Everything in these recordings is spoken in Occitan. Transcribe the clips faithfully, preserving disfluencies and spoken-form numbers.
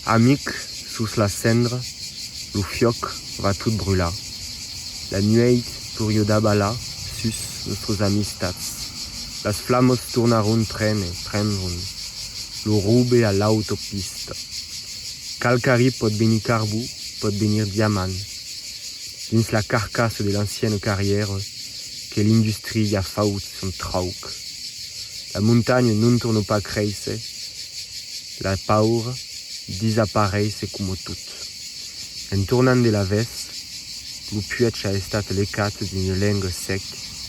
Amic, sus la cendra, lo fiòc va tot brulhar. La nuèit torriá davalar sus nòstras amistats. Las flamas tornaràn prene, prendràn lo robe a l'autopista. Qualquari pòt venir carbon, pòt venir diamant. Dins la carcassa de l'anciana carrièra que l'industria a faut son trauc. La montanha non torna pas créisser, la paur desapareisse coma tot. En tornant de la vest, lo puèg a estat lecat d'una lenga sec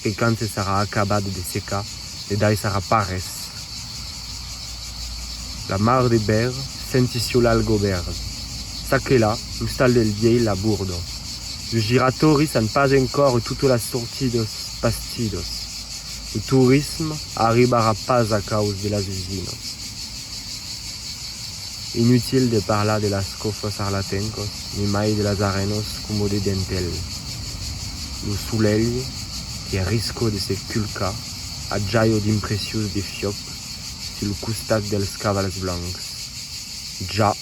que, quand se sarà acabat de secar, ne daissarà pas res. La mar de Bèr sentissiá l'alga verda. Çaquelà, l'ostal del vièlh la borda. Los giratòris an pas encòra totas las sortidas bastidas. Lo torisme arribarà pas a causa de las usinas. Inutil de parlar de las còfas arlatencas, ni mai de las arenas coma de dentèl. Lo solelh, que risca de se culcar, ajaia d'impressions de fiòc sul costat dels cavals blancs. Ja,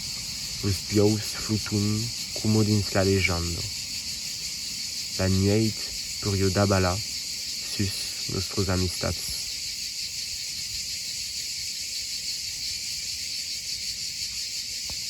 los buòus flotan coma dins la legenda. La nuèit torriá davalar sus nòstras amistats.